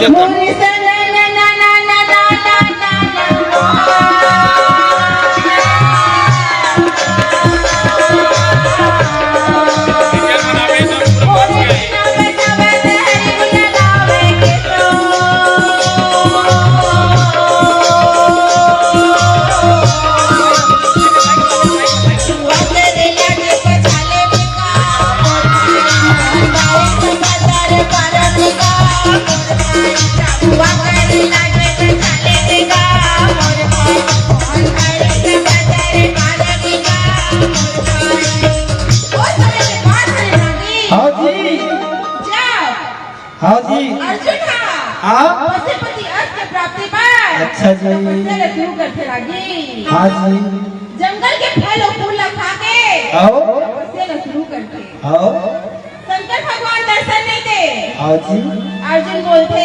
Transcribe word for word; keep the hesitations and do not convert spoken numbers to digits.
हाँ जी। हाँ जी। अर्जुन हा हाँ। पशुपति अष्ट प्राप्ति बर अच्छा जी। तपस्या ल शुरू करथे रागी। हाँ जी। जंगल के फल अउ फूल ल खा के आओ। तपस्या ल शुरू करथे। आओ। शंकर भगवान दर्शन नहीं दे। हाँ जी। अर्जुन बोलथे,